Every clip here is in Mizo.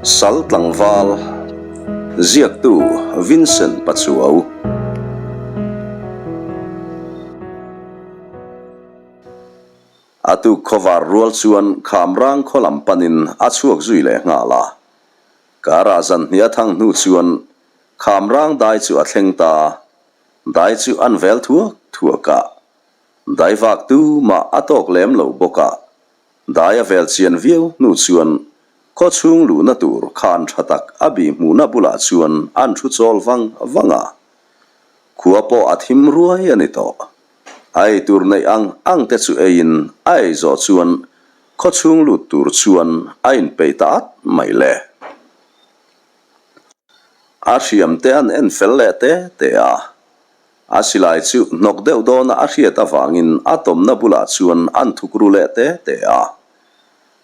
Sal tlangval, Ziaktu Vincent Pachuau. A tuk khawvar rual chuan Khamrang khaw lam panin a chhuak zui leh nghal a. Karah zan hnih a thang hnu chuan Khamrang dai chu a thleng ta. Dai chu an vel thuak thuak a. Dai vak tu mah a tawk lem lo bawk a. Dai a vel chian viau hnu chuan khaw chhung luhna tur khan tha tak a bih hmuhna bulah chuan an thu chawl vang vang a. Khua pawh a thim ruai a ni tawh. A ei tur neih ang ang te chu eiin a ei zawh chuan khaw chhung lut tur chuan a inpeih ta at mai le. A hriam te an en fel leh te te a. A silai chu hnawk deuh dawna a hriat avangin a tawmna bulah chuan an thuk ru leh te te a.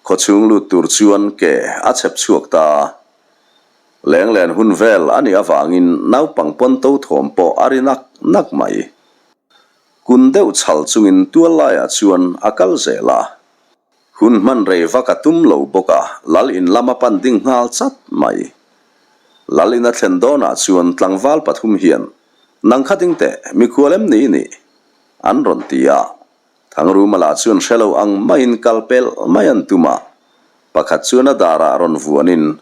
Khaw chhung lut tur chuan ke a chhep chhuak ta a. Lenglen hun vel a nih avangin naupang pawn to thawm pawh a ri nak nak mai. Kun deuh chhal chungin tual laiah chuan a kal zel a. Hun hman rei vak a tum lo bawk a, Lal in lam a pan ding nghal chat mai. Lal in a thlen dawnah chuan tlangval pathum hian, Nang kha ding teh, mikhual em ni i nih? an rawn ti a. Thangruma lah chuan hre lo ang maiin kal pel mai an tum a, pakhat chuan a darah rawn vuanin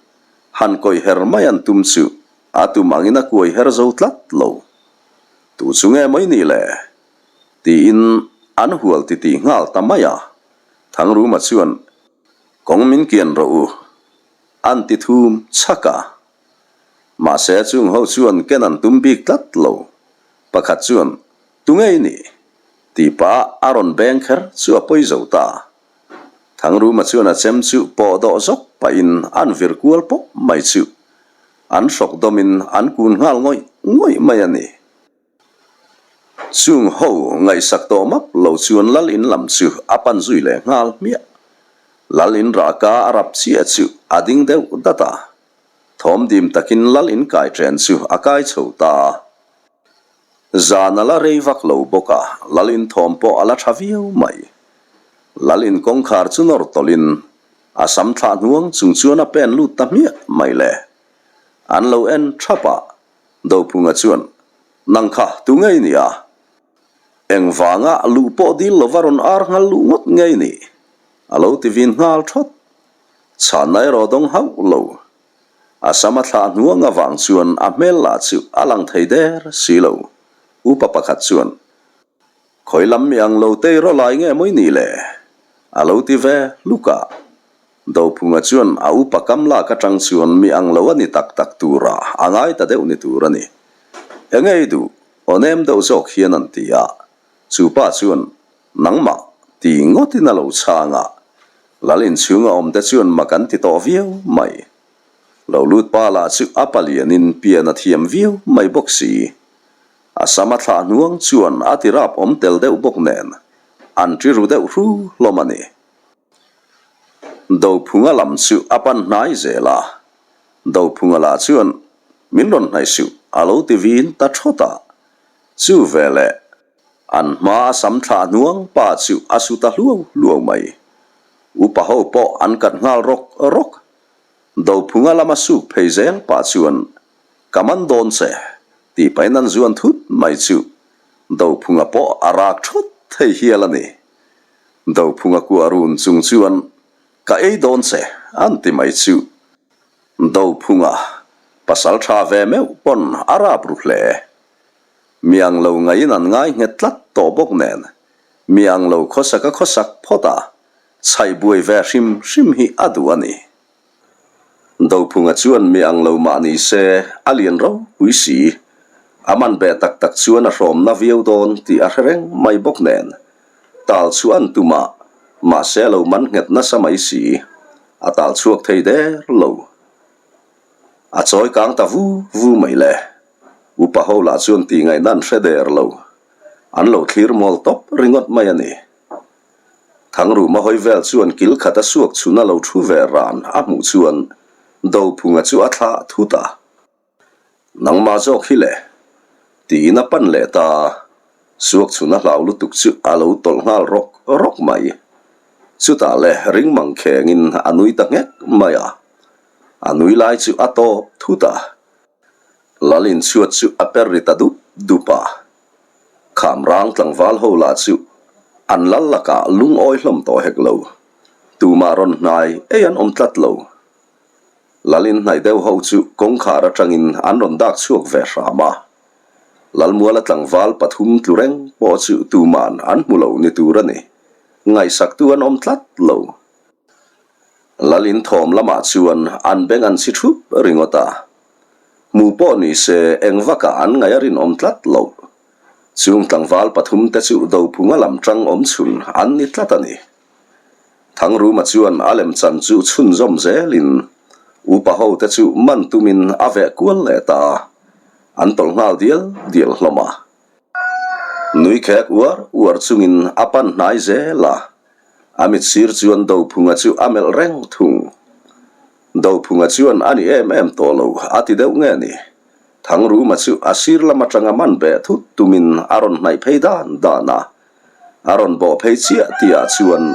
han kawih her mai an tum chu a tum angin a kuai her zo tlat lo. Tu chu nge maw i nih le? Tiin an hual titih nghal ta mai a. Thangruma chuan, Kawng min kian rawh u, an ti thum chhak a. Mahse chung ho chuan ken an tum bik tlat lo. Pakhat chuan, Tu ngei nih? tih pah a rawn beng kher chu a pawi zo ta. Thangruma chuan a chem chu pawh dawh zawk pahin an vir kual pawp mai chu an hrawk dawmin an kun nghal ngawih ngawih mai a ni. Chung ho ngaihsak tawh map lo chuan Lal in lam chu a pan zui leh nghal hmiah. Lal in rahka a rap chiah chu a ding deuh dat a. Thawm dim takin Lal in kai chen chu a kai chho ta. Zan a la rei vak lo bawk a, Lal in thawm pawh a la tha viau mai. Lal in kawngkhar chu nawr tawlhin a sam thlah hnuang chung chuan a pen lut ta hmiah mai le. An lo en thap a, Dophunga chuan, Nang kha tu ngei ni a? Engvanga luh pawh dil lova rawn ar nghal luh ngawt ngei ni? A lo ti vin nghal thawt. Chhanna erawh dawng hauh lo. A sam a thlah hnuang avang chuan a hmel lah chu a lang thei der si lo. Upa pakhat chuan, Khawi lam mi ang lo tei rawh lai nge mawi ni le? A lo ti ve hluk a. Dophunga chuan a upa kam lak atang chuan mi ang lo a ni tak tak tura a ngai ta deuh ni tur a ni. Enge i duh? Aw nem deuh zawk hian an ti a. Chu pa chuan, Nangmah, ti ngawtin a lo chhang a. Lal inchhunga awmte chuan mak an ti tawh viau mai. Lo lut pa lah chu a palianin pian a thiam viau mai bawk si. A sam a thlah hnuang chuan a ti rap awm tel deuh bawk nen an ṭi ru deuh hru hlawm a ni. Dophunga lam chu a pan hnai zel a, Dophunga lah chuan min rawn hnaih suh a lo ti vin ta thawt a, chu veleh an hma a sam thlah hnuang pa chu a su ta hluau hluau mai. Upa ho pawh an kat nghal rawk rawk. Dophunga lama suk phei zel pah chuan ka man dawn che tih pahin an zuan thut mai chu Dophunga pawh a rak thawt thei hial a ni. Dophunga kuah run chung chuan ka ei dawn che an ti mai chu. Dophunga pasal tha ve meuh pawn a rap ru hle. Mi ang lo ngaiin an ngai nghet tlat tawh bawk nen mi ang lo khawsak a khawsak phawt a, chhaih buai ve hrim hrim hi a duh a ni. Dophunga chuan mi ang lo mah ni se a lian ropui si. A man beh tak tak chuan a hrawmna viau dawn tih a hre reng mai bawk nen. Tal chu an tum a, mahse a lo man nghet nasa mai si. A tal chhuak thei der lo. A chawi kang ta vu vu mai le. Upa ho lah chuan tih ngaihna an hre der lo. An lo thlir mawl tawp ringawt mai a ni. Thangruma hawi vel chuan kil khat a suak chhun a lo thu ve ran a hmuh chuan Dophunga chu a thlah thut a. Nangmah zawk hi le? tiin a pan leh ta a, suak chhun a hlau lutuk chu a lo tawlh nghal rawk rawk mai. Chutah le ring mang khengin a nui ta nghek mai a. A nui lai chu a tawp thut a, Lal inchhuat chu a per ri ta dup dup a. Khamrang tlangval ho lah chu an lal lakah lungawi hlawm tawh hek lo, tumah rawn hnai ei an awm tlat lo. Lal inhnaih deuh ho chu kawngkhar atangin an rawn dak chhuak ve hram a. Lalmuala tlangval pathum tlu reng pawh chu tuman an hmu lo ni tur a ni. Ngaihsaktu an awm tlat lo. Lal inthawm lamah chuan an beng an chhi thup ringawt a. Hmu pawh ni se eng vakah an ngaih a rinawm tlat loh. Chung tlangval pathum te chu Dophunga lam tang awm chhun an ni tlat a ni. Thangruma chuan a lemchan chu chhunzawm zelin upa ho te chu man tumin a veh kual leh ta a, an tawlh nghal dial dial hlawm a. Nui khek uar uar chungin a pan hnai zel a, a mit sir chuan Dophunga chu a melh reng thung. Dophunga chuan a ni em em tawh lo a ti deuh nge ni? Thangruma chu a sir lam atanga man beh thut tumin a rawn hnaih phei dan dan a, A rawn bawh phei chiah tihah chuan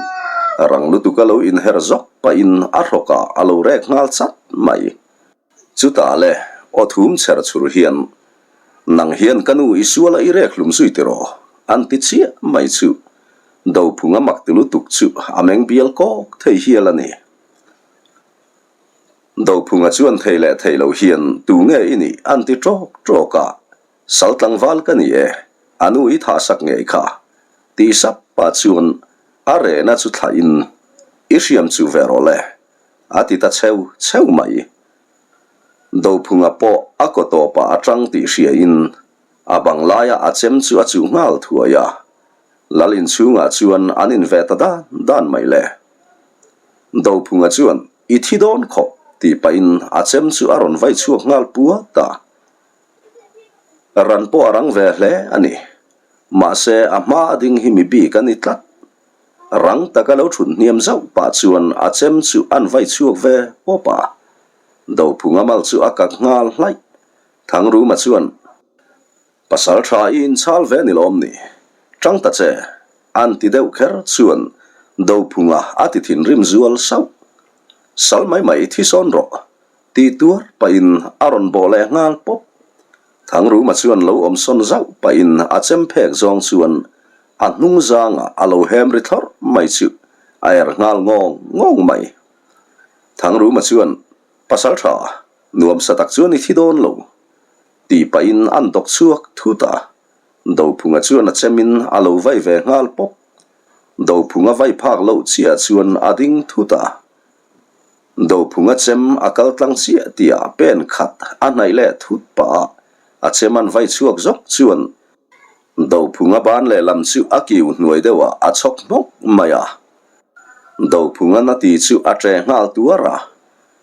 rang lutuk a lo inher zawk pahin a hrawkah a lo rek nghal chat mai. Chutah le aw thum chher chhur hian, Nang hian ka nu i suala i rek hlum zui tiraw? an ti chiah mai chu Dophunga mak ti lutuk chu a meng bial kawk thei hial a ni. Dophunga chuan thei leh thei lo hian tu nge i nih an ti ṭawk ṭawk a. Sal tlangval ka ni e, a nu i thah sak ngei kha, tih sap pah chuan a rehna chu thlah in i hriam chu ve rawh le, a ti ta cheu cheu mai. Dophunga pawh a kaw tawpah a tang tih hria in a bang laia a chem chu a chuh nghal thuai a, Lal inchhungah chuan an in ve ta dan dan mai le. Dophunga chuan i thi dawn khawp tih pahin a chem chu a rawn vai chhuak nghal puat a. Ran pawh a rang ve hle a ni. Mahse, a hma a ding hi mi bik a ni tlat. Rang taka lo thut hniam zauh pah chuan a chem chu an vai chhuak ve pawp a. Dophunga mal chu a kak nghal hlaih. Thangruma chuan, Pasal tha i inchhal ve ni lawm ni? Tang ta che, an ti deuh kher chuan Dophunga a ti thinrim zual sauh. Sal mai mai thi sawn rawh. Tih tuar pahin a rawn bawh leh nghal pawp. Thangruma chuan lo awm sawn zauh pahin a chem phek zawng chuan a hnung zangah a lo hem ri thlawrh mai chu a er nghal ngawng ngawng mai. Thangruma chuan, Pasal tha, nuamsa tak chuan i thi dawn lo, tih pahin an dawk chhuak thut a. Dophunga chuan a chemin a lo vai ve nghal pawp. Dophunga vai phak loh chiah chuan a ding thut a. Dophunga chem a kal tlang chiah tihah pen khat a hnaih leh thut pah a, a chem an vai chhuak zawk chuan Dophunga ban lehlam chu a kiu hnuai deuhah a chhawk hmawk mai a. Dophunga na ti chu a ṭe nghal tuar a,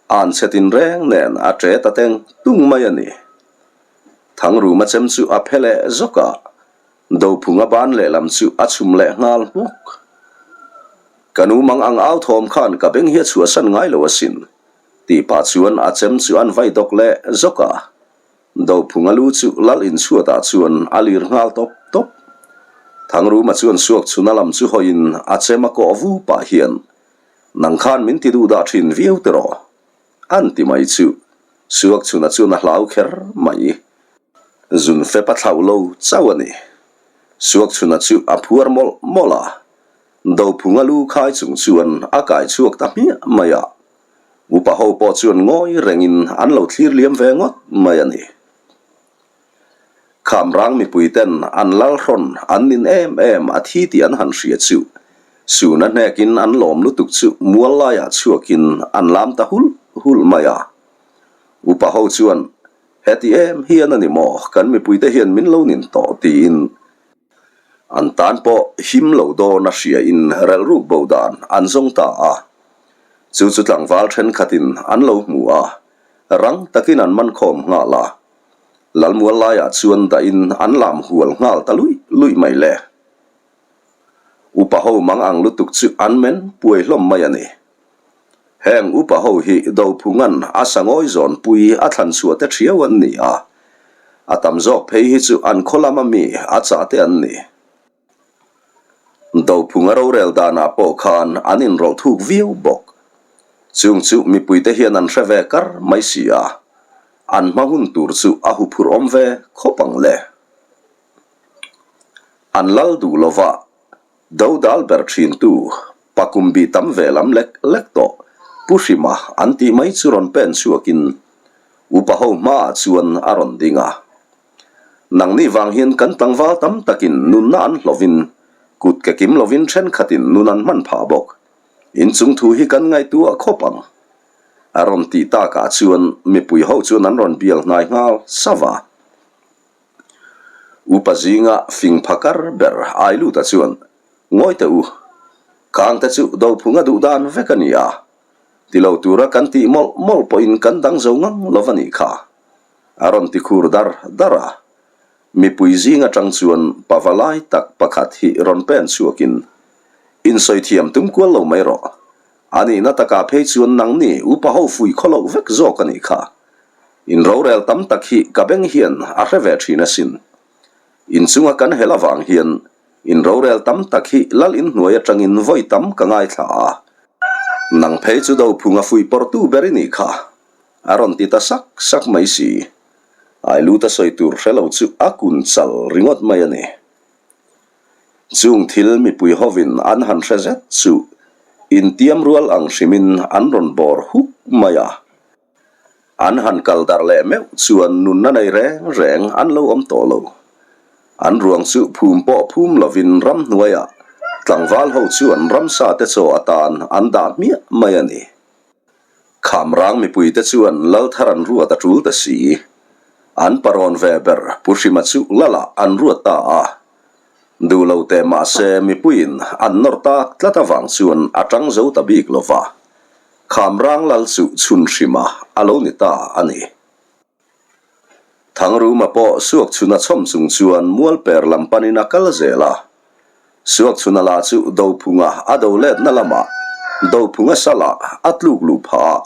an chhe tinreng nen a ṭe ta teng tung mai a ni. Thangruma chem chu a phe leh zawk a, Dophunga ban lehlam chu a chhum leh nghal hmawk. Ka nu mang ang au thawm khan ka beng hi a chhuahsan ngai lo asin, tih pah chuan a chem chu an vai dawk leh zawk a. Dophunga lu chu lal inchhuatah chuan a lir nghal tawp tawp. Thangruma chuan suak chhuna lam chu hawiin a chem a kawh vu pah hian, Nang khan min ti duh dah thin viau tiraw? An ti mai chu. Suak chhuna chuan a hlau kher mai. Zun fep a thlauh lo chauh a ni. Suak chhuna chu a phuar mawlh mawlh a. Dophunga lu khai chung chuan a kai chhuak ta hmiah mai a. Upa ho pawh chuan ngawi rengin an lo thlir liam ve ngawt mai a ni. Khamrang mipui ten an lal hrawn an nin em em a thi tih an han hria chu Suna hnekin an lawm lutuk chu mual laiah chhuakin an lam ta hulh hulh mai a. Upa ho chuan heti em hian a ni maw kan mipuite hian min lo nin tawh tiin An tan pawh him lo dawn a hria in relhruk bo dan an zawng ta a. Chu chu tlangval thenkhatin an lo hmu a, rang takin an man khawm nghal a. Lalmual laiah chuan dahin an lam hual nghal ta luih luih mai le. Upa ho mang ang lutuk chu an men puai hlawm mai a ni. Heng upa ho hi Dophunga'n a sangawi zawnpui a thlan chhuah te thiau an ni a, a tam zawk phei hi chu an khaw lama mi a chah te an ni. Dophunga rorel danah pawh khan an inrawlh thuk viau bawk. Chung chu mipuite hian an hre ve kar mai si a, an hma hun tur chu a huphurh awm ve khawp ang le. An lal duh lova dodal ber thintu pakumbi tam ve lam lek lek tawh Pu Hrima an tih mai chu rawn pen chhuakin upa ho hmaah chuan a rawn ding a. Nangni vang hian kan tlangval tam takin nunna an hlovin kut ke kim lovin thenkhatin nun an hman phah bawk. Inchung thu hi kan ngaihtuah khawp ang. A rawn tih takah chuan mipui ho chuan an rawn bial hnai nghal sava. Upa zinga fing phakar ber Ailuta chuan, Ngawi teh u, Kangte chu Dophunga duh dan vek a ni a, ti lo tura kan tih mawlh mawlh pawhin kan dang zo ngang lo va nih kha. A rawn ti khur dar dar a. Mipui zing atang chuan pava lai tak pakhat hi rawn pen chhuakin, Insawi thiam tum kual lo mai rawh. A nihna takah phei chuan nangni upa ho fui khaw loh vek zawk a nih kha. In rorel tam tak hi ka beng hian a hre ve thin asin. Inchunga kan hel avang hian in rorel tam tak hi lal inhnuai atangin vawi tam ka ngaithla a. Nang phei chu dophunga fuihpawrtu ber i nih kha. A rawn ti ta sak sak mai si. Ailuta sawi tur hre lo chu a kun chal ringawt mai a ni. Chung thil mipui hovin an han hre zet chu intiam rual ang hrimin an rawn bawr huk mai a. An han kal darh leh meuh chuan nunna nei reng reng an lo awm tawh lo. An ruang chu phum pawh phum lovin ramhnuaiah tlangval ho chuan ramsa te chaw atan an dah hmiah mai a ni. Khamrang mipuite chuan Lalthar an ruat a tul ta si. An parawn ve ber Pu Hrima chu Lalah an ruat ta a. Duh lo teh mahse mipuiin an nawr tak tlat avang chuan a tang zo ta bik lo va. Khamrang Lal chu chhun Hrima a lo ni ta a ni. Thangruma pawh Suakchhuna chhawm chung chuan Mualper lam panin a kal zel a. Suakchhuna lah chu Dophunga a do letna lamah Dophunga salah a tluk luh phah a.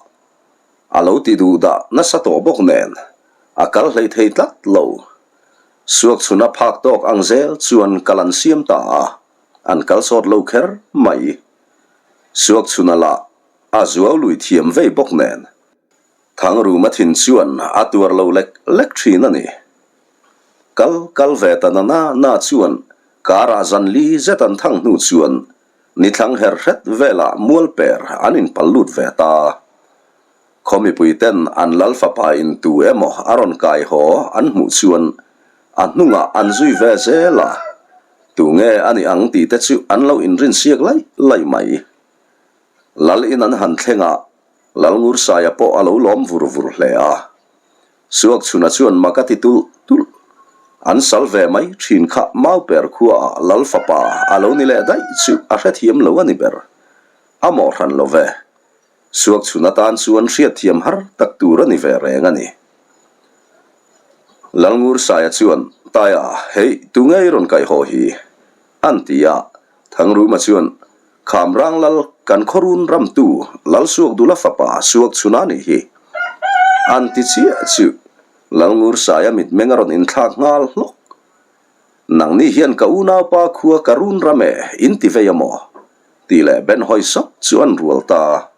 A lo ti duh dah nasa tawh bawk nen a kal hlei thei tlat lo. Suakchhuna phak tawk ang zel chuan kal an siam ta a, an kal sawt lo kher mai. Suakchhuna lah a zuau lui thiam vei bawk nen. Thangruma thin chuan a tuar lo lek lek thin a ni. Kal kal ve ta na na na chuan karah zan li zet an thang hnu chuan ni thlang her hret velah mual per an inpal lut ve ta. Khaw mipui ten an lal fapa in tu emaw a rawn kai haw an hmuh chuan a hnungah an zui ve zel a, tu nge a nih ang tih te chu an lo inrinsiak laih laih mai. Lal in an han thleng a, Lalngursaia pawh a lo lawm vur vur hle a. Suakchhuna chuan mak a ti tulh tulh. An sal ve mai thin kha Mauper khuaah Lal fapa a lo ni leh daih chu a hrethiam lo a ni ber. A mawh hran lo ve. Suakchhuna tan chuan hriatthiam har tak tur a ni ve reng a ni. Lalngursaia chuan, Taia, hei, tunge i rawn kaihhaw hi? An ti a. Thangruma chuan, Khamrang lal kan khawrun ramtu Lalsuakdula fapa Suakchhuna nih hi. An ti chiah chu Lalngursaia mitmeng a rawn inthlak nghal hlawk. Nangni hian ka unaupa khua ka run ram e, in ti vei a maw? Tih leh Ben hawi sawk chu an rual ta.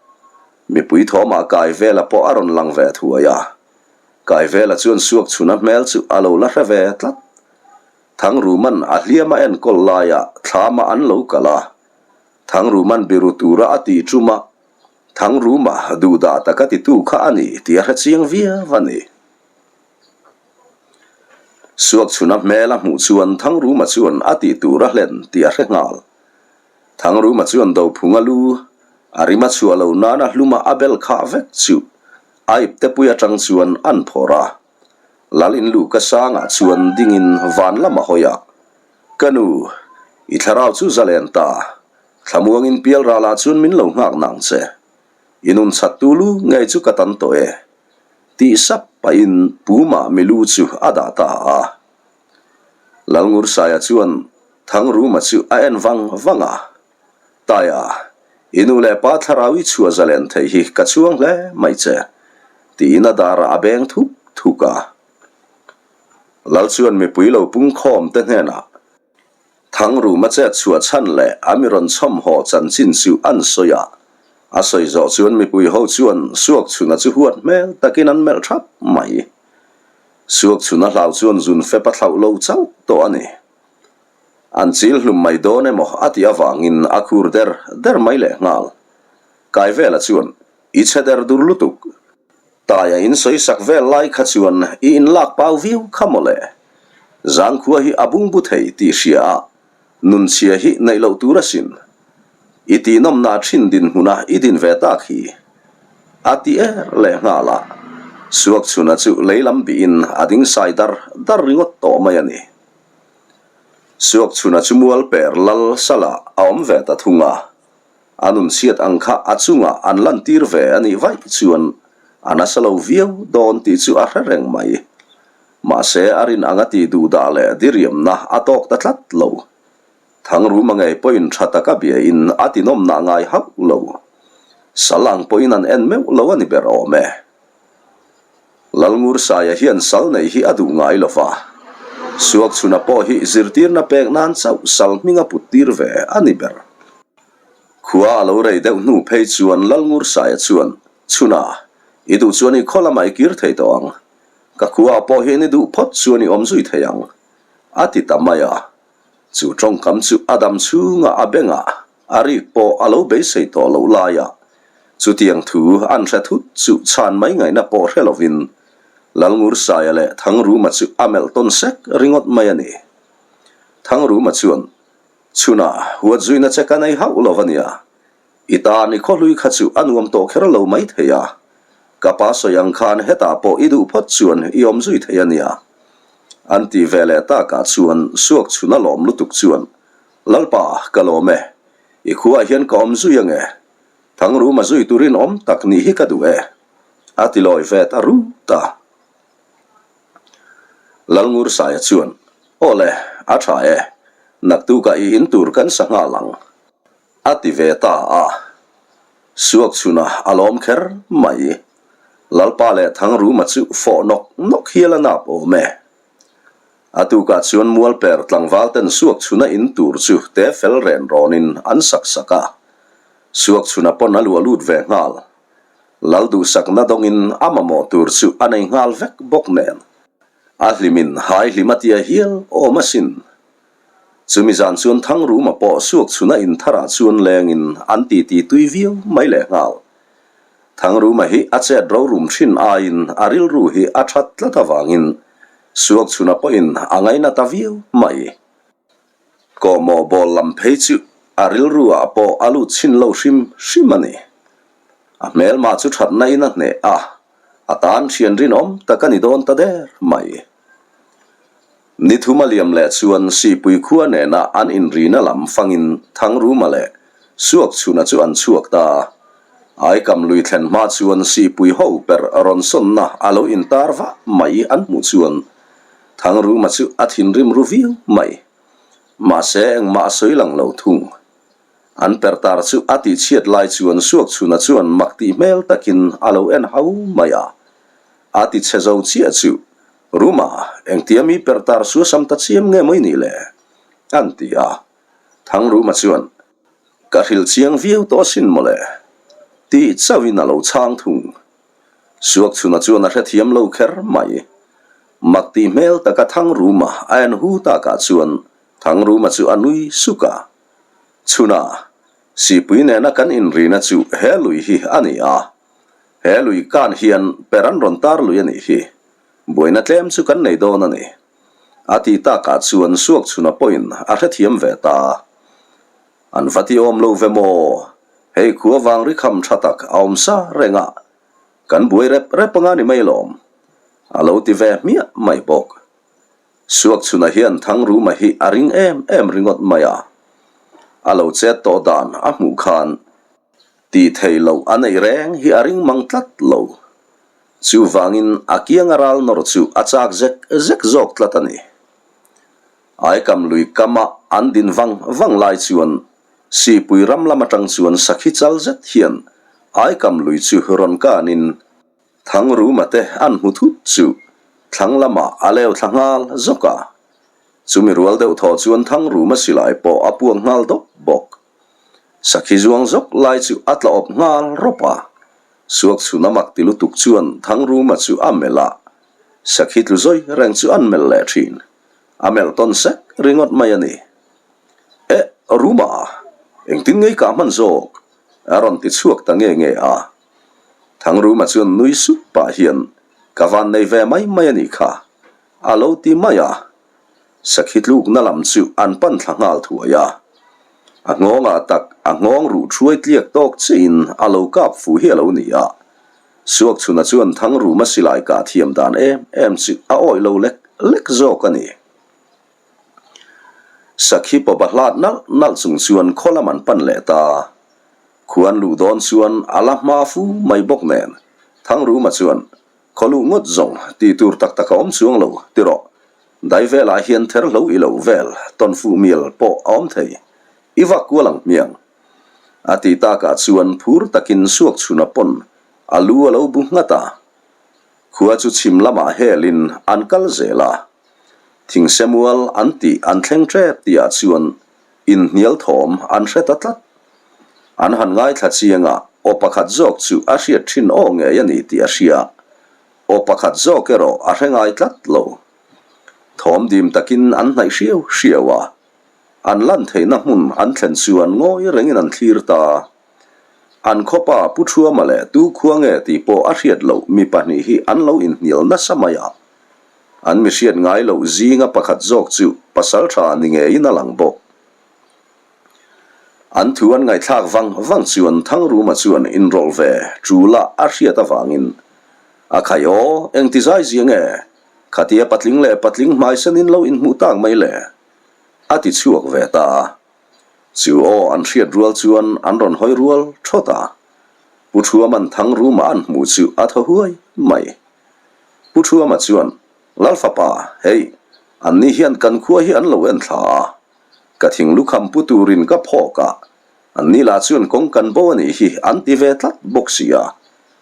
Mipui thawmah Kaivela pawh a rawn lang ve thuai a. Kaivela chuan Suakchhuna hmel chu a lo la hre ve tlat. Thangruman a hliam a enkawl laia thlama an lo kal a, Thangruman biru tura a tih ṭuma Thangruma duhdah taka titu kha a ni tih a hre chiang viau a ni. Suakchhuna hmel a hmuh chuan Thangruma chuan a tih tur a hlen tih a hre nghal. Thangruma chuan Dophunga lu a rim a chhuah loh nana hluma a bel khah vek chu a iptepui aṭang chuan an phawrh a. Lal in luh ka sangah chuan dingin van lam a hawi a, Ka nu, i thlarau chu za len ta, thlamuangin pial ralah chuan min lo nghak nang che. I nun chhat tu lu ngei chu ka tan tawh e, tih sap pahin Puma milu chu a dah ta a. Lalngursaia chuan Thangruma chu a en vang vang a, Taia, i nu leh pa thlarau i chhuah zalen thei hi ka chhuang hle mai che, tiin a darah a beng thuk thuk a. Lal chuan mipui lo pungkhawm te hnenah Thangruma chet chhuah chhan leh a mi rawn chhawmhaw chanchin chu an sawi a. A sawi zawh chuan mipui ho chuan Suakchhuna chu huat hmel takin an melh thap mai. Suakchhuna hlau chuan zun fep a thlauh lo chauh tawh a ni. An chil hlum mai dawn emaw a tih avangin a khur der der mai leh nghal. Kaivela chuan, I chhe der dur lutuk. Taia in sawi sak vel lai kha chuan i inlak pau viau kha mawle. Zangkhua hi a bungbu thei tih hria a, nunchhia hi neih loh tur asin. I tihnawmna thin dinhmuna i din ve tak hi. A ti er leh nghal a, Suakchhuna chu lei lam bihin a ding sai dar dar ringawt tawh mai a ni. Suakchhuna chu mual per lal salah a awm ve ta thung a, A nunchhiat ang kha a chungah an lantir ve a nih vaih chuan a nasa lo viau dawn tih chu a hre reng mai. Mahse a rin ang a tih duh dah leh diriamna a tawk ta tlat lo. Thangruma ngei pawhin tha taka biain a tinawmna ngai hauh lo. Sal ang pawhin an en meuh lo a ni ber awm e. Lalngursaia hian sal neih hi a duh ngai lo va, Suakchhuna pawh hi zirtirna pek nan chauh sal hming a put tir ve a ni ber. Khua a lo rei deuh hnu phei chuan Lalngursaia chuan, Chhuna, i duh chuan i khaw lamah i kir thei tawh ang. Ka khua pawh hian i duh phawt chuan i awm zui thei ang, a ti ta mai a. Chu tawngkam chu a dam chhungah a bengah A rik pawh a lo beisei tawh loh laia chutiang thu an hre thut chu chhan mai ngaihna pawh hre lovin Lalngursaia leh Thangruma chu a melh tawn sek ringawt mai a ni. Thangruma chuan, Chhunah huat zuina che ka nei hauh lo a nia, i tan i khawhlui kha chu a nuam tawh kher lo mai thei a, ka pa sawi ang khan hetah pawh i duh phawt chuan i awm zui thei a nia. An ti ve leh takah chuan Suakchhuna lawm lutuk chuan Lalpa, ka lawm e. I khuaah hian ka awm zui ange. Thangruma zui turin awm tak nih hi ka duh e. A ti lawi ve ta rut a. Lalngursaia chuan, Aw le, a tha e. Naktukah i in tur kan sa nghal ang. A ti ve ta a. Suakchhuna a lawm kher mai. Lalpa leh Thangruma chu fawh nawk nawk hial a nap awm e. A tukah chuan mualper tlangval ten Suakchhuna in tur chu te fel ren rawnin an sak sak a. Suakchhuna pawn a luah lut ve nghal. Lal duhsakna dawngin a mamawh tur chu a nei nghal vek bawk nen. A hlimin hai hlim a tia hial awm asin. Chumi zan chuan Thangruma pawh Suakchhuna in tharah chuan lengin an titi tui viau mai leh nghal. Thangruma hi a chet rorum thin aiin a rilru hi a that tlat avangin Suakchhuna pawhin a ngaina ta viau mai. Kawhmawh bawl lam phei chu a rilru ah pawh a lut chhin lo hrim hrim a ni. A hmelmah chu thatna in a hneh a, a tan thian rinawm tak a ni dawn ta der mai. Ni thum a liam leh chuan Sihpui khua nena an inrina lam fangin Thangruma leh Suakchhuna chu an chhuak ta. Aikam lui thlen hma chuan Sihpui ho per rawn sawnna a lo intar vah mai an hmuh chuan Thangruma chu a thinrim ru viau mai. Mahse engmah a sawi lang lo thung. An pertar chu a tihchhiat lai chuan Suakchhuna chuan mak tih hmel takin a lo en hau mai a. A tichhe zo chiah chu Ruma, engtia mi pertar suasam ta chiam nge maw i nih le? An ti a. Thangruma chuan, Ka hrilh chiang viau tawh asin maw le? Tih chauhin a lo chhang thung. Suakchhuna chuan a hrethiam lo kher mai. Mak tih hmel taka Thangruma a en hu takah chuan Thangruma chu a nui suk a. Chhuna, Sipui nena kan inrina chu he lui hi a ni a. He lui kan hian per an rawn tar lui a nih hi. Buaina tlem chu kan nei dawn a ni. A ti takah chuan Suakchhuna pawhin a hrethiam ve ta. An va ti awm lo ve maw? Hei khua vang ri kham tha tak a awm sa reng a, kan buai rep rep anga ni mai lawm. A lo ti ve hmiah mai bawk. Suakchhuna hian Thangruma hi a ring em em ringawt mai a. A lo chet tawh dan a hmuh khan Tih theih loh a neih reng hi a ring mang tlat lo. Chuvangin a kianga ral nawr chu a chak zek zek zawk tlat a ni. Aikam lui kama an din vang vang lai chuan Sipui ram lam atang chuan sakhi chal zet hian Aikam lui chu rawn kanin Thangruma te an hmu thut chu thlang lamah a leu thla nghal zawk a. Chumi rual deuh thaw chuan Thangruma silai pawh a puak nghal dawp bawk. Sakhi zuang zawk lai chu a tla awp nghal rawp a. Suak chhun a mak ti lutuk chuan Thangruma chu a melh a. Sakhi tlu zawi reng chu an melh leh thin. A melh tawn sek ringawt mai a ni. Eh, Ruma, engtin ngei kah hman zawk? A rawn ti chhuak ta nge nge a. Thangruma chuan nui sup pah hian, Ka van nei ve mai mai a nih kha, a lo ti mai a. Sakhi tlukna lam chu an pan thla nghal thuai a. A nghawngah tak a nghawng ruh thuai tliak tawk chiahin a lo kap fu hi a lo ni a. Suakchhuna chuan Thangruma silai kah thiam dan em em chu a awih lo lek lek zawk a ni. Sakhi pawpa hlat nalh nalh chung chuan khaw lam an pan leh ta. Khuan luh dawn chuan a la hma fu mai bawk nen Thangruma chuan khaw luh ngawt zawng tih tur tak tak a awm chuang lo ti rawh. Dai velah hian ther hlo i lo vel tawn fuh mial pawh a awm thei. I vak kual ang hmiang. A ti takah chuan phur takin Suakchhuna pawn a lu a lo bu nghat a. Khua chu chhim lamah helin an kal zel a. Thingsemual an tih an thleng tep tihah chuan inhnial thawm an hre ta tlat. An han ngaithla chiang a, aw pakhat zawk chu a hriat thin aw ngei a ni tih a hria. Aw pakhat zawk erawh a hre ngai tlat lo. Thawm dim takin an hnaih hriau hriau a. An lan theihna hmun an thlen chuan ngawi rengin an thlir ta. An khawpa Pu Thuama leh Tu khua nge tih pawh a hriat loh mi pahnih hi an lo inhnial nasa mai a. An mi hriat ngai loh zinga pakhat zawk chu pasal tha ni ngeiin a lang bawk. An thu an ngaihthlak vang vang chuan Thangruma chuan inrawlh ve ṭula a hriat avangin a khai aw, engti zai zia nge khatia patling leh patling hmaisenin lo inhmuh tak mai le? a ti chhuak ve ta a. Chu aw an hriat rual chuan an rawn hawi rual thawt a. Pu Thuaman Thangruma an hmuh chu a thaw huai mai. Pu Thuama chuan, Lal fapa, hei, anni hian kan khua hi an lo en thla a. Ka thing lukham pu turin ka phawk a, anni lah chuan kawng kan bo a nih hi an ti ve tlat bawk si a,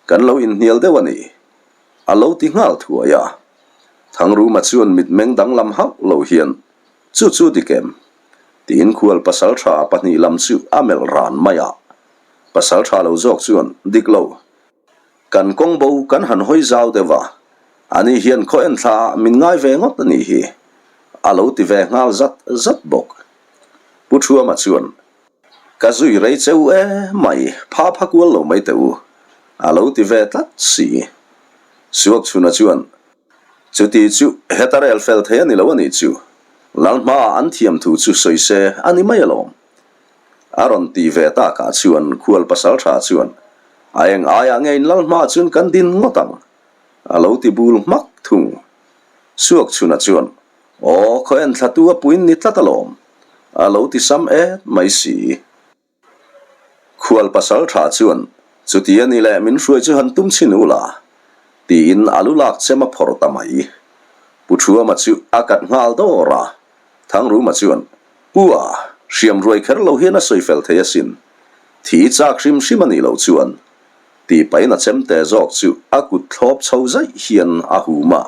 kan lo inhnial deuh a ni. A lo ti nghal thuai a. Thangruma chuan mitmeng danglam hauh lo hian, Chu chu dik em? Tiin khual pasal tha pahnih lam chu a melh ran mai a. Pasal tha lo zawk chuan, Dik lo. Kan kawng bo kan han hawi zau deuh a, ani hian khaw en thla ah min ngai ve ngawt a nih hi, a lo ti ve nghal zat zat bawk. Pu Thuama chuan, Ka zui rei che u e mai, pha pha kual lo mai teh u, a lo ti ve tlat si. Suakchhuna chuan, Chuti chu heta rel fel thei a ni lo a nih chu. Lal hmaah an thiam thu chu sawi se a ni mai alawm. A rawn ti ve takah chuan khual pasal tha chuan, A eng aiah nge in lal hmaah chuan kan din ngawt ang? A lo ti bul hmak thung. Suak chhuna chuan, Aw, khaw en thlatu a puin ni tlat alawm. A lo ti sam et mai si. Khual pasal tha chuan, Chuti a ni leh min hruai chu han tum chhin u la, tiin a lu lak chem a phawrh ta mai. Pu Thuama chu a kat nghal dawr a, Thangruma chuan, Pu a, hriam ruai kher lo hian a sawi fel thei asin. Thi chak hrim hrim a nih loh chuan, tih pahin a chemte zawk chu a kut thlawp chho zaih hian a hum a,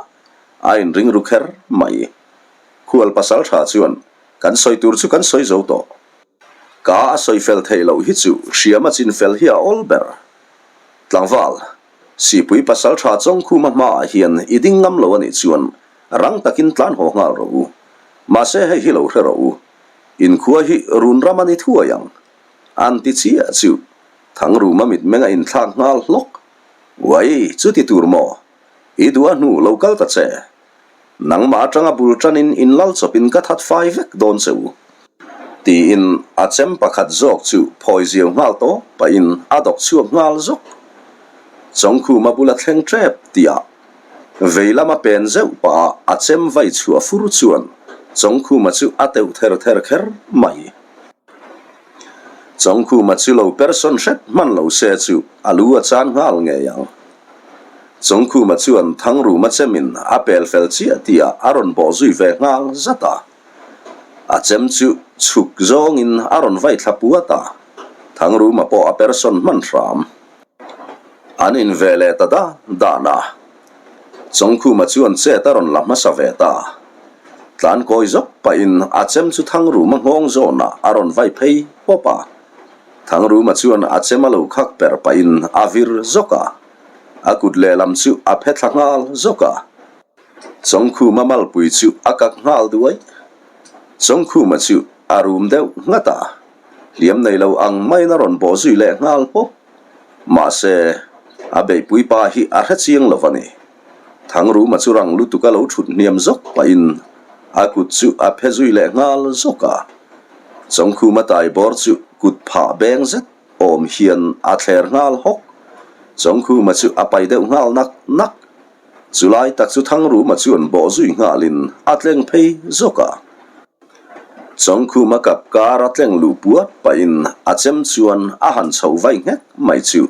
a inring ru kher mai. Khual pasal tha chuan, Kan sawi tur chu kan sawi zo tawh. Ka a sawi fel theih loh hi chu hriam a chin fel hi a awl ber. Tlangval, Sipui pasal tha Chawngkhuma hmaah hian i ding ngam lo a nih chuan rang takin tlan haw nghal rawh u. Mahse hei hi lo hre rawh u. Inkhua hi run ram a ni thuai ang. An ti chiah chu Thangruma mitmeng a inthlak nghal hlawk. Uai, chuti tur maw? I duh a hnu lo kal ta che. Nangmah atanga bul tanin in lal chawpin ka that fai vek dawn che u. Tiin a chem pakhat zawk chu phawi ziau nghal tawp pahin a dawk chhuak nghal zawk. Chawngkhuma bula thleng tep tihah vei lama pen zeuh pah a chem vai chhuah fur chuan Chawngkhuma chu a teuh ther ther kher mai. Chawngkhuma chu lo person hret hman lo se chu a lu a chan nghal ngei ang. Chawngkhuma chuan Thangruma chemin a pel fel chiah tihah a rawn bawh zui ve nghal zat a. A chem chu chhuk zawngin a rawn vai thla puat a, Thangruma pawh a person hman hram. An in ve leh ta dan dan a. Chawngkhuma chuan chet a rawn la hmasa ve ta. Tlan kawi zawk pahin a chem chu Thangruma nghawng zawnah a rawn vai phei pawp a. Thangruma chuan a chem a lo khak per pahin a vir zawk a, a kut lehlam chu a phe thla nghal zawk a. Chawngkhuma malpui chu a kak nghal duai. Chawngkhuma chu a rum deuh nghat a, hliam nei lo ang maiin a rawn bawh zui leh nghal pawp. Mahse, a beihpui pa hi a hre chiang lo a ni. Thangruma chu rang lutuk a lo thut hniam zawk pahin a kut chu a phe zui leh nghal zawk a. Chawngkhuma tai bawr chu kut phah beng zet awm hian a thler nghal hawk. Chawngkhuma chu a pai deuh nghal nak nak. Chulai tak chu Thangruma chuan bawh zui nghalin a tleng phei zawk a. Chawngkhuma kap kar a tleng luh puat pahin a chem chuan a han chho vai nghek mai chu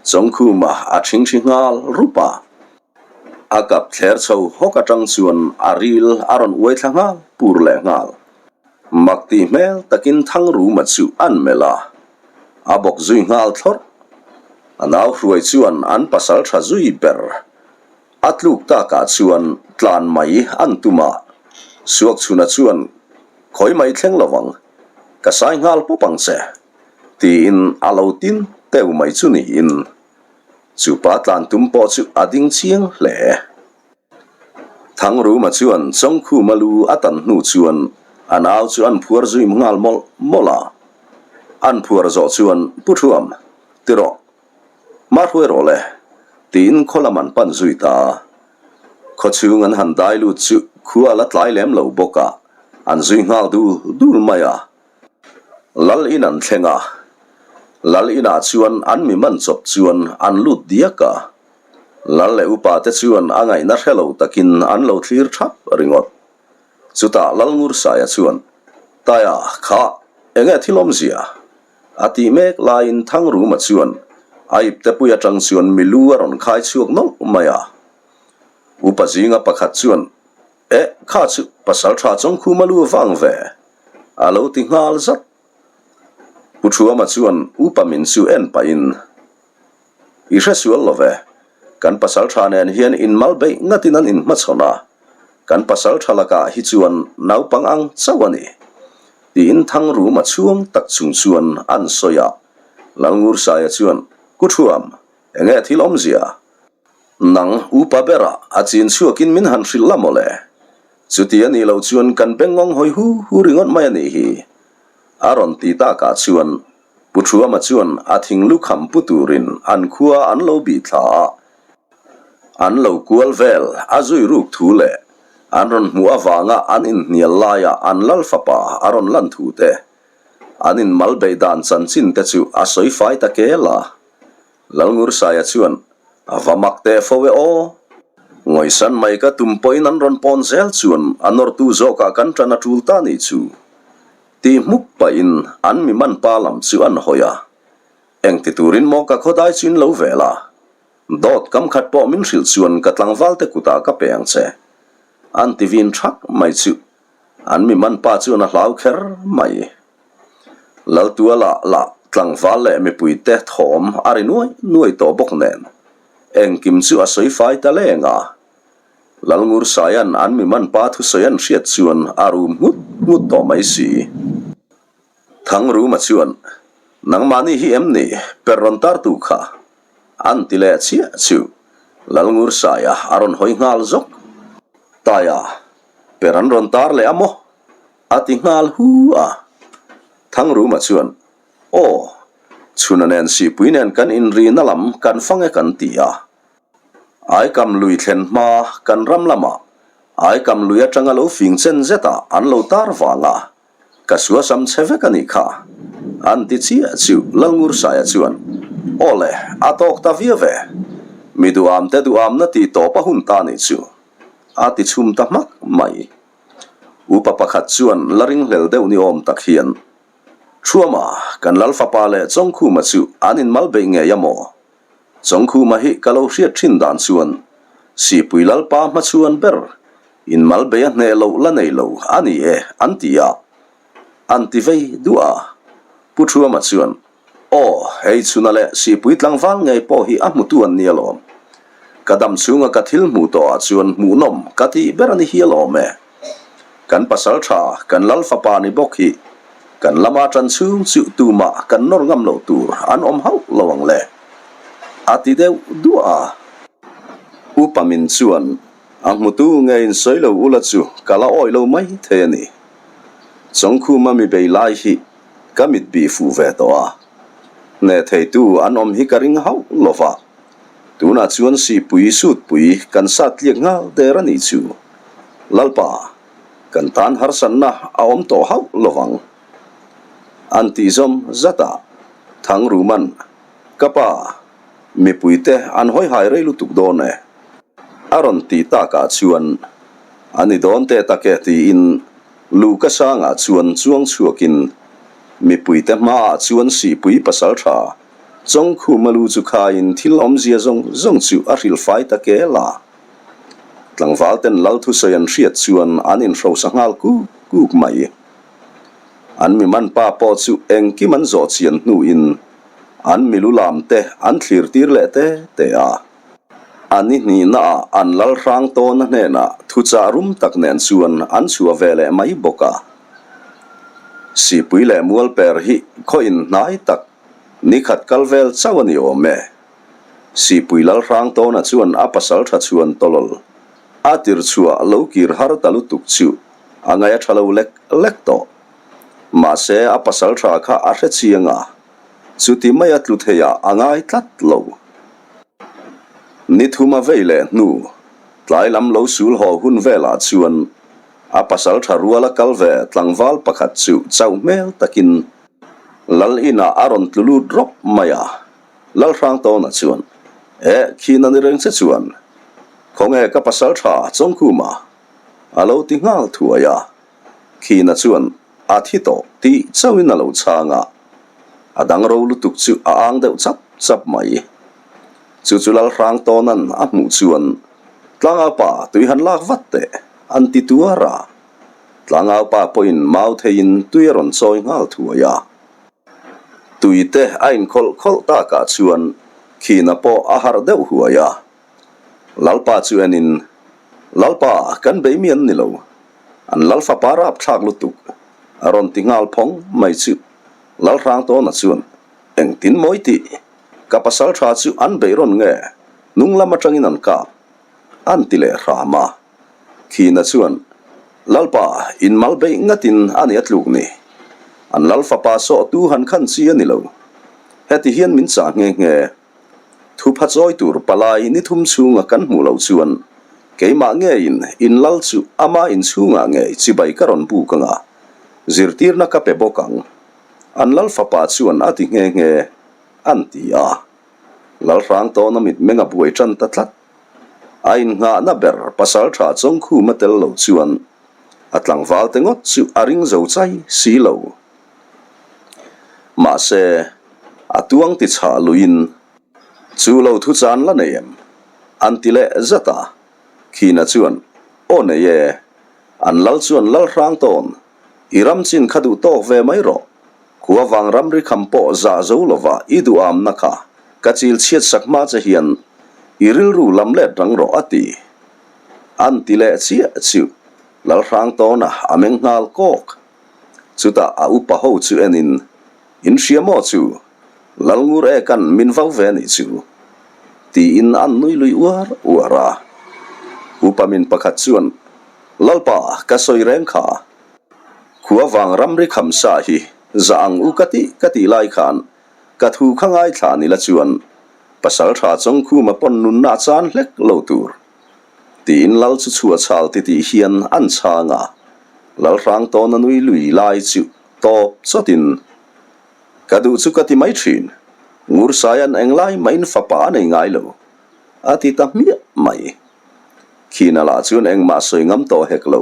Chawngkhuma a thingthi nghal rup a. A kap thler chho hawk atang chuan a ril a rawn uai thla nghal pur leh nghal. Mak tih hmel takin Thangruma chu an melh a. A bawk zui nghal thlawrh. A nau hruai chuan an pasal tha zui ber. A tluk takah chuan tlan mai an tum a, Suakchhuna chuan khawi mai thleng lo ang, ka sai nghal pawp ang che, tiin a lo tin teu mai chu niin chupa tlan tum pawh chu a ding chiang hle. Thangruma chuan Chawngkhuma lu a tan hnu chuan a nau chu an phuar zui nghal mawlh mawlh a. An phuar zawh chuan Pu Thuam, ti rawh, hma hruai rawh le, tiin khaw lam an pan zui ta a. Khaw chhung an han dai lut chu khua a la tlai lem lo bawk a, an zui nghal dul dul mai a. Lal in an thleng a, Lal inah chuan an mi man chawp chuan an lut diak a. Lal leh upa te chuan a ngaihna hre lo takin an lo thlir thap ringawt. Chutah Lal Ngursaia chuan, Taia, kha, enge thil awmzia? A tih mek laiin Thangruma chuan a iptepui atang chuan milu a rawn khai chhuak nawlh mai a. Upa zinga pakhat chuan, Eh, kha chu Pasaltha Chawngkhuma lu vang ve, a lo ti nghal zat. Pu Thuama chuan upa min chu en pahin, I hre sual lo ve, kan pasal tha nen hian inmal beih ngatin an inhmachhawn a, kan pasal tha lakah hi chuan naupang ang chauh a ni, tiin Thangruma chhuang tak chung chuan an sawi a. Lalngursaia chuan, Ku Thuam, enge thil awmzia? Nang upa berah a chin chhuakin min han hrilh la mawle. Chuti a nih loh chuan kan bengngawng hawi hu hu ringawt mai a nih hi. A rawn ti takah chuan Pu Thuama chuan a thing lukham pu turin an khua an lo bih thla a, an lo kual vel a zui ruk thu leh an rawn hmuh avanga an inhnial laia an lal fapa a rawn lan thu te, an inmal beih dan chanchin te chu a sawi fai ta kel a. Lalngursaia chuan, A va mak teh fo e aw. Ngawisan mai ka tum pawhin an rawn pawn zel chuan a nawrtu zawkah kan ṭan a ṭul ta nih chu. Tih hmuk pahin an mi man pa lam chu an hawi a. Engti turin maw ka khawdai chu in lo vel a. Dawt kam khat pawh min hrilh chuan ka tlangval te kutah ka pe ang che. An ti vin ṭhak mai chu an mi man pa chuan a hlau kher mai. Laltuala lah tlangval leh mipuite thawm a ri nuai nuai tawh bawk nen engkim chu a sawi fai ta leng a. Lalngursaia'n an mi man pa thusawi an hriat chuan a rum nghut nghut tawh mai si. Thangruma chuan, Nangmahni hi em ni per rawn tartu kha? An ti leh chiah chu Lalngursaia a rawn hawi nghal zawk. Taia, per an rawn tar leh a maw? A ti nghal hu a. Thangruma chuan, Aw, chhuna nen sihpui nen kan inrina lam kan fang e kan ti a. Aikam lui thlen hma kan ram lamah Aikam lui atanga lo fing chen zetah an lo tar vang a, ka suasam che vek a nih kha. An ti chiah chu Lalngursaia chuan, Aw le, a tawk ta viau ve. Mi duhamte duhamna tih tawp a hun ta nih chu. A ti chhum ta hmak mai. Upa pakhat chuan la ringhlel deuh ni awm tak hian, Thuama, kan Lal fapa leh Chawngkhuma chu an inmal beih ngei a maw? Chawngkhuma hi ka lo hriat thin dan chuan Sipui Lalpa hmachhuan ber inmal bei a hneh loh la nei lo a ni e an ti a, an ti vei duah a. Pu Thuama chuan, Aw, hei chhuna leh sihpui tlangval ngei pawh hi a hmutu an ni alawm. Ka dam chhunga ka thil hmuh tawhah chuan hmuhnawm ka tih ber a ni hial awm e. Kan pasal tha, kan lal fapa ni bawk hi. Kan lama ṭan chhung chu tumah kan nawr ngam loh tur an awm hauh lo ang le, a ti deuh duah a. Upa min chuan a hmutu nge in sawi lo ula chu ka la awih lo mai thei a ni. Chawngkhuma mi bei lai hi ka mit bih fuh ve tawh a, hneh theitu an awm hi ka ring hauh lo va. Tunah chuan sihpui sutpui kan sat tliak nghal der a nih chu. Lalpa, kan tan harsatna a awm tawh hauh lo vang. An tih zawm zat a, Thangruman, Ka pa, mipuite an hawi hai rei lutuk dawn e. A rawn tih takah chuan, A ni dawn teh tak e tiin Luka sangah chuan chuang chhuakin mipuite hmaah chuan sihpui pasal tha Chawngkhuma lu chu khaiin thil awmzia zawng zawng chu a hrilh fai ta kel a. Tlangval ten lal thusawi an hriat chuan an inhrosa nghal kuk kuk mai. An mi man pa pawh chu engkim an zawh chian hnuin an mi lu lam te an thlir tir leh te te a. A ni hnihnaah an lal hrang tawna hnenah thuchah rum tak nen chuan an chhuah ve leh mai bawk a. Sipui leh mualper hi khaw inhnai tak Ni khat kal vel chauh a ni awm e. Sipui Lalhrang Tawna chuan a pasal tha chhuan tawlawl a tir chhuah lo kir har ta lutuk chu a ngaih a tha lo lek lek tawh. Mahse a pasal tha kha a hre chiang a, chuti mai a tlu thei ah a ngai tlat lo. Ni thum a vei leh hnu, tlai lam lo sul haw hun velah chuan a pasal tha ruala kal ve tlangval pakhat chu chauh hmel takin Lal inah a rawn tlu lut rawp mai a, Lalhrangtawna chuan, Eh, khina ni reng che chuan, khawnge ka pasal tha Chawngkhuma? a lo ti nghal thuai a. Khina chuan, A thi tawh tih chauhin a lo chhang a, a dang ro lutuk chu a ang deuh chap chap mai. Chu chu Lalhrangtawna'n a hmuh chuan, Tlangaupa tui han lak vat teh, an ti tuar a. Tlangau pa pawhin mau theiin tui a rawn chawi nghal thuai a. Tui te a inkhawlh khawlh takah chuan khina pawh a harh deuh huai a. Lalpa chu enin, Lalpa, kan bei mi an ni lo. An lal fapa rapthlak lutuk a rawn ti nghal phawng mai chu Lalhrangtawna chuan, Engtin mawi tih? Ka pasal tha chu an bei rawn nge? Hnung lam atangin an kap an ti leh hram a. Khina chuan, Lalpa, in mal beih ngatin a ni a tluk ni. An lal fapa sawhtu han khan chi a ni lo. Heti hian min chah nghe nghe. Thupha chawi tur palai ni thum chhunga kan hmuh loh chuan keimah ngeiin in lal chu ama inchhungah ngei chibai ka rawn buk anga zirtirna ka pe bawk ang. An lal fapa chuan a ti nghe nghe, an ti a. Lalhrangtawna mitmeng a buai tan ta tlat. A innghahna ber pasal tha Chawngkhuma tel lo chuan a tlangval te ngawt chu a ring zo chai si lo. Mahse, a tuang ti chhah luiin, Chu lo thu chan la nei em? an ti leh zat a. Khina chuan, Aw nei e, an lal chuan lal hrang tawn, i ram chin kha duh tawk ve mai rawh. Khua vang ramri kham pawh zah zo lova i duhamna kha ka chil chhiat sak hma che hian i rilru lam let rang rawh a ti. An ti leh chiah chu Lalhrang tawna a meng nghal kawk. Chutah a upa ho chu enin, In hria maw chu? Lalngur ekan min vau ve nih chu? Tiin an nui lui uar uar a. Upa min pakhat chuan, Lalpa, ka sawi reng kha. Khua vang ramri kham sa hi zah ang u ka tih ka tih lai khan ka thu kha ngaithla ni la chuan pasal tha Chawngkhuma pawn nunna a chan hlek lo tur tiin lal chu chhuah chhal ti tih hian an chhang a, lal hrang tawna nui lui lai chu tawp chawtin ka duh chu ka ti mai thin, Ngursaia'n englai mahin fapa a nei ngai lo a ti ta hmiah mai. Khina lah chuan engmah sawi ngam tawh hek lo.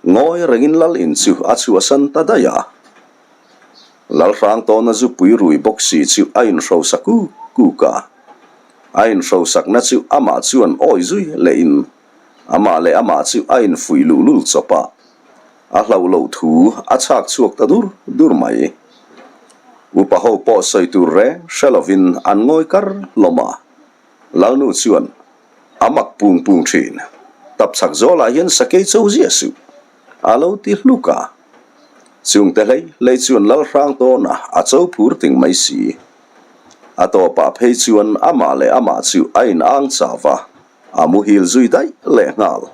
Ngawi rengin lal in chu a chhuahsan ta daih a. Lalhrang tawna zupui rui bawk si chu a inhrosa kuk kuk a. A inhrosakna chu amah chuan awi zui lehin amah leh amah chu a infuih luhlul chawp a. A hlauh loh thu a chhak chhuak ta dur dur mai. Upa ho pawh sawi tur reng hre lovin an ngawi kar hlawm a. Lalnu chuan a mak pung pung thin. Tap chhak zawlah hian sakei cho ziah suh, a lo ti hluk a. Chungte hlei hlei chuan Lalhrang tawna a cho phur ting mai si. A tawpah phei chuan amah leh amah chu a in ang chau va, a muhil zui daih leh nghal.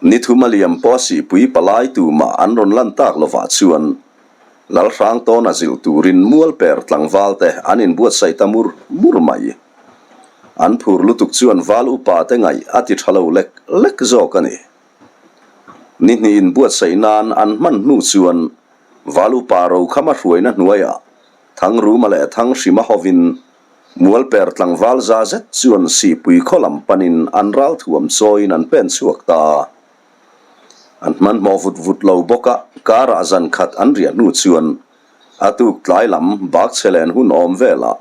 Ni thum a liam pawh a sihpui palai tumah an rawn lan tak lovah chuan Lalhrang tawna zilh turin mualper tlangval te an inbuatsaih ta mur mur mai. An phur lutuk chuan val upa te ngaih a ti tha lo lek lek zawk a ni. Ni hnih inbuatsaih nan an hman hnu chuan val upa Rokhama hruaina hnuaiah Thangruma leh Thanghrima hovin Mualper tlangval za zet chuan Sihpui khaw lam panin an ral thuam chawiin an pen chhuak ta. An hmanhmawh vut vut lo bawk a, karah zan khat an riah hnu chuan a tuk tlai lam bak chhe len hun awm velah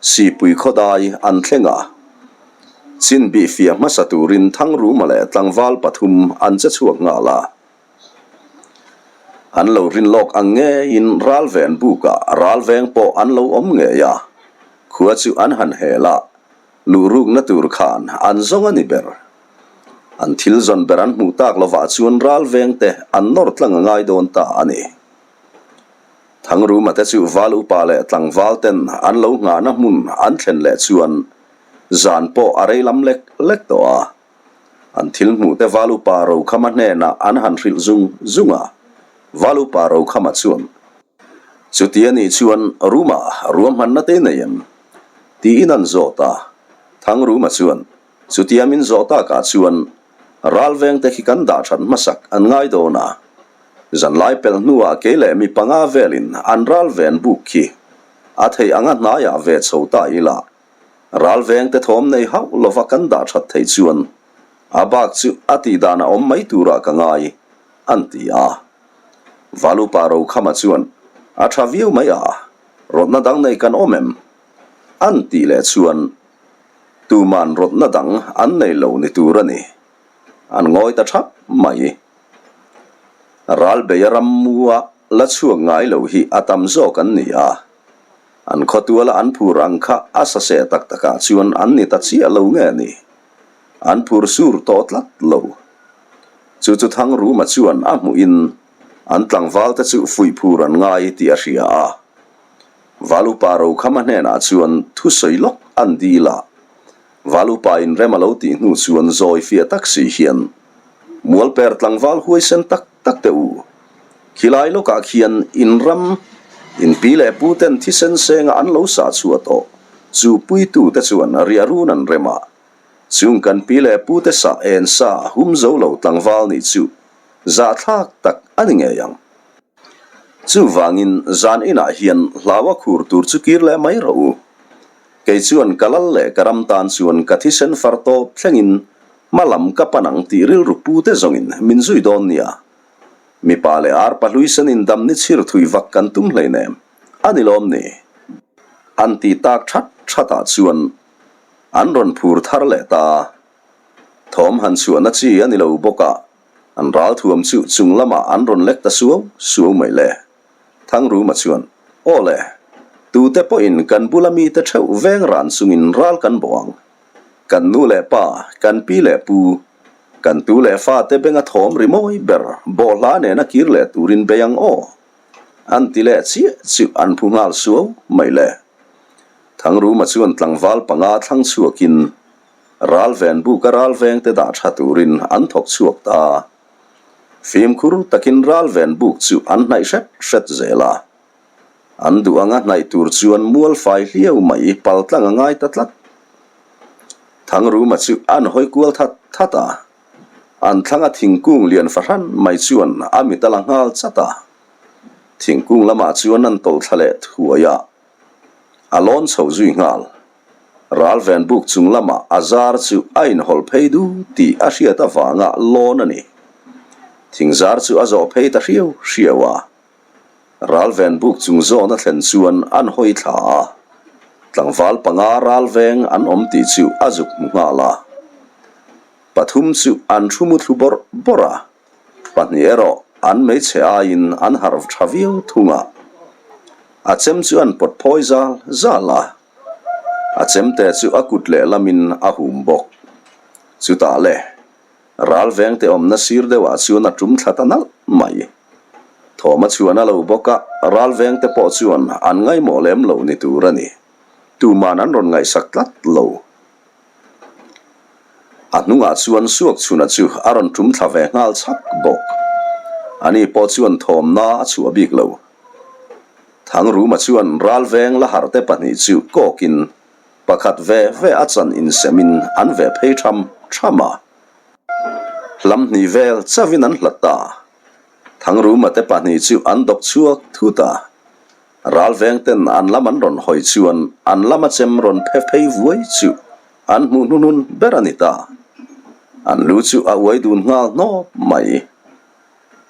Sihpui khaw dai an thleng a. Chin bih fiah hmasa turin Thangruma leh tlangval pathum an che chhuak nghal a. An lo rin lawk ang ngeiin ralven bukah ralveng pawh an lo awm ngei a, khua chu an han hel a, luhrukna tur khan an zawng a ni ber. An thil zawn ber an hmuh tak lovah chuan ralveng te an nawr tlang a ngai dawn ta a ni. Thangruma te chu val upa leh tlangval ten an lo nghahna hmun an thlen leh chuan zan pawh a rei lam lek lek tawh a. An thil hmuh te Val Upa Rokhama hnenah an han hrilh zung zung a, Val Upa Rokhama chuan, Chuti a nih chuan Ruma ruahmanna te nei em? tiin an zawt a, Thangruma chuan, Chutia min zawh takah chuan ralveng te khi kan dah that hmasak an ngai dawn a, zanlai pelh hnuah kei leh mi panga velin an ralven buk khi a theih anga hnaiah ve chho ta ila, Ralveng te thawm nei hauh lova kan dah that theih chuan a bak chu a tih dan a awm mai turah ka ngai, an ti a. Valupa Rokhama chuan, A tha viau mai a, rawtna dang nei kan awm em? An tih leh chuan, Tuman rawtna dang an nei lo ni tur a ni. An ngawi ta thap mai. Ralbeia rammua la chhuak ngai lo hi a tam zawk an ni a. An khawtuala an phur ang kha a saseh tak takah chuan an ni ta chiah lo nge ni? An phur sur tawh tlat lo. Chu chu Thangruma chuan a hmuhin an tlangvalte chu fuih phur an ngai tih a hria a. Valupa Rokhama hnenah chuan thusawi lawk an dil a. Valupa in rem a lo tih hnu chuan zawi fiah tak si hian Mualper tlangval huaisen tak tak teh u. Khilai lawkah khian in ram, in pi leh pu ten thisen senga an lo sah chhuah tawh chu puitu te chuan riah run an rem a. Chung kan pi leh pu te sah en sa hum zo lo tlangval nih chu zahthlak tak a ni ngei ang. Chuvangin zan inah hian hlaua khur tur chu kir leh mai rawh u. Kei chuan ka lal leh ka ram tan chuan ka thisen far tawp thlengin Hma lam ka pan ang tih rilru pu te zawngin min zui dawn nia. Mipa leh ar pahlui senin dam ni chhir thui vak kan tum hleinem a ni lawm ni? An ti tak that that ah chuan an rawn phur thar leh ta. Thawm han chhuahna chi a ni lo bawk a, an ralthuam chu chung lamah an rawn lek ta suau suau mai le. Thangruma chuan, Aw le, tute pawhin kan bula mite theuh veng ran chungin ral kan bawh ang. Kan nu leh pa, kan pi leh pu, kan tu leh fate benga thawm ri mawi ber bawhhla nena kir leh turin bei ang aw. An ti leh chiah chu an phu nghal suau mai le. Thangruma chuan tlangval panga thlang chhuakin ralven buka ralvengte dah tha turin an thawk chhuak ta. Fimkhur takin ralven buk chu an hnaih hret hret zel a. An duh anga hnaih tur chuan mual fai hliau mai paltlang a ngai ta tlat. Thangruma chu an hawi kual that that a, an thlanga thingkung lian fahran mai chuan a mit a la nghal chat a. Thingkung lamah chuan an tawlh thla leh thuai a, a lawn chho zui nghal. Ralven buk chung lamah a zar chu a inhawlh phei du tih a hriat avanga lawn a ni. Thingzar chu a zawh phei ta hriau hriau a. Ralven buk chung zawn a thlen chuan an hawi thla a, tlangval panga ralveng an awm tih chu a zuk hmu nghal a. Pathum chu an thu mu thlu bawrh bawrh a, pahnih erawh an hmeichhe aiin an harh tha viau thung a. A chem chu an pawt phawi zal zal a, a chemte chu a kut lehlamin a hum bawk. Chutah le, ralvengte awmna sir deuhah chuan a tum thla ta nalh mai. Thawm a chhuah na lo bawk a, ralveng te pawh chuan an ngaimawh lem lo ni tur a ni. Tuman an rawn ngaihsak tlat lo. A hnungah chuan Suakchhuna chu a rawn tum thla ve nghal chhak bawk. Ani pawh chuan thawmna a chhuah bik lo. Thangruma chuan ralveng la harh te pahnih chu kawkin pakhat ve ve a chan insemin an ve phei tham tham a. Hlam hnih vel chauhin an hlat ta. Thangruma te pahnih chu an dawk chhuak thut a. Ralveng ten an lam an rawn hawi chuan an lama chem rawn phe phei vuai chu an hmuh hnuhnun ber a ni ta. An lu chu a uai dun nghal hnawp mai.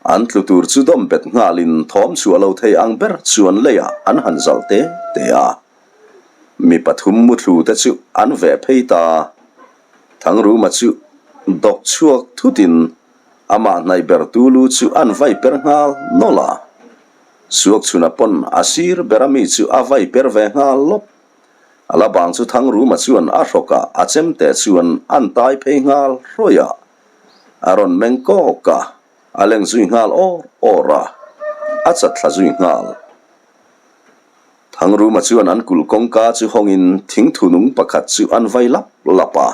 An tlu tur chu dawm bet nghalin thawm chhuah lo thei ang ber chuan leiah an han zalh te te a. Mi pathum muthlu te chu an veh phei ta. Thangruma chu dawk chhuak thutin amah hnaih ber tu lu chu an vai per nghal nawlh a. Suakchhuna pawn a sir ber a mi chu a vai per ve nghal lawp. A la bang chu Thangruma chuan a hrawk a, a chemte chuan an tai phei nghal hrawih a. A rawn meng kawk a, a leng zui nghal awr awr a, a chat thla zui nghal. Thangruma chuan an kulh kawngka chu hawngin thingthu nung pakhat chu an vai lap lap a.